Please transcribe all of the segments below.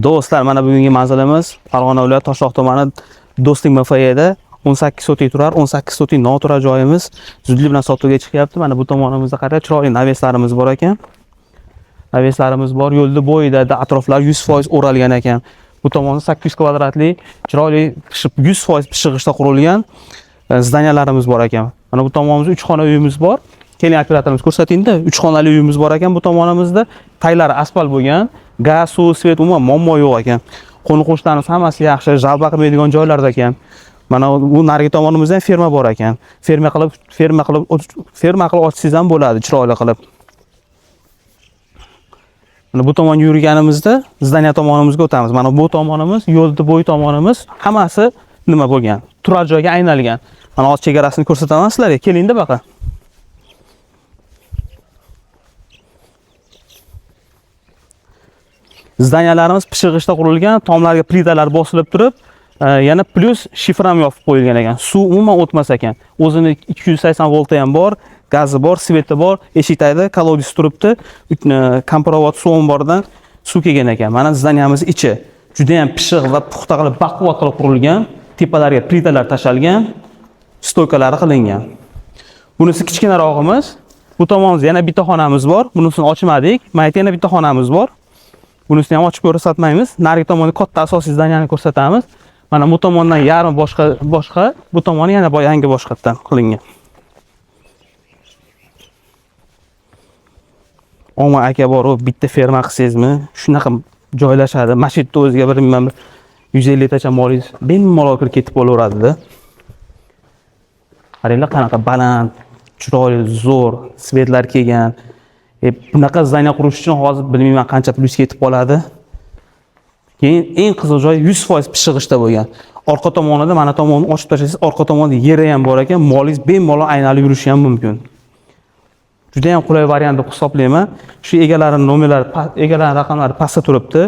Do'stlar, mana bugungi manzilimiz Farg'ona viloyati Toshloq tumani Do'stlik MFYda 18 sotik turar, 18 sotik noturar joyimiz zudlik bilan sotuvga chiqyapti. Mana bu tomonimizda qarang, chiroyli naveslarimiz bor ekan. Naveslarimiz bor, yo'lni bo'yida atroflar 100% o'ralgan ekan. Bu tomonda 800 kvadratli chiroyli pishib 100% pishiq g'ishtda qurilgan zdaniyalarimiz bor ekan. Mana bu tomonimizda 3 xona uyimiz bor. Keling, operatorimiz ko'rsatingda, 3 xonali uyimiz bor ekan bu tomonimizda. Taglari asfalt bo'lgan, gaz, suv, svet umuman muammo yo'q ekan. Qo'ni qo'shnilarimiz hammasi yaxshi, жалоба qilmaydigan joylarda ekan. Mana bu narigi tomonimizda ham ferma bor ekan. Ferma qilib ochsangiz ham bo'ladi, chiroyli qilib. Mana bu tomonga yurganimizda здания tomonimizga o'tamiz. Mana bu tomonimiz, yo'lni bo'yi tomonimiz hammasi nima bo'lgan? Turar joyga aylangan. Mana hozir chegarasini ko'rsataman sizlarga. Kelingda baqa. Здания larimiz pishiq g'ishtda qurilgan, tomlarga plitalar bosilib turib, yana plyus shifr ham yopib qo'yilgan ekan. Suv umuman o'tmas ekan. O'zini 280 volta ham bor, gazi bor, sveti bor, eshik tagida колодец turibdi. Komprovod suv omboridan suv kelgan ekan. Mana здания miz ichi juda ham pishiq va puxta qilib, baquvvat qilib qurilgan. Tepalariga plitalar tashalgan, стойка lari qilingan. Bunisi kichkinarog'imiz. Bu tomonimizda yana bitta xonamiz bor. Bunisini ochmadik. Mana yerda yana bitta xonamiz bor. Bunisini ham ochib ko'rsatmaymiz. Narigi tomonda katta asosiy здания ni ko'rsatamiz. Mana bu tomondan yarmi boshqa boshqa, bu tomoni yana yangi boshqatdan qilingan. Omma aka bor, u bitta ferma qilsangizmi, shunaqa joylashadi. Mana shu yerda o'ziga bir bilmayman, bir 150 tacha molingiz bemalol kirib ketib bo'laveradida. Qaranglar, qanaqa baland, chiroyli, zo'r свет lar kelgan. Bunaqa здания qurish uchun hozir bilmayman qancha plyus ketib qoladi. Keyin eng qiziq joyi 100% pishiq g'ishtda bo'lgan. Orqa tomonida mana tomonni ochib tashlasangiz, orqa tomonda yeri ham bor ekan, molingiz bemalol aylanib yurishi ham mumkin. Juda ham qulay variant deb hisoblayman. Shu egalarining nomerlari, egalarining raqamlari pastda turibdi.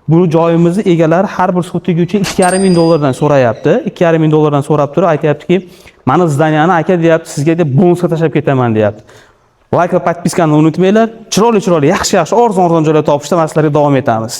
Bu joyimizni egalari har bir sotigi uchun 2,5 ming dollardan so'rayapti. 2,5 ming dollardan so'rab turib aytyaptiki, "Mani здания ni aka deyapti, sizga deb bonusga tashlab ketaman" deyapti. Like va подписка ni unutmanglar. Chiroyli chiroyli, yaxshi yaxshi, arzon arzon joylar topishda mana sizlarga davom etamiz.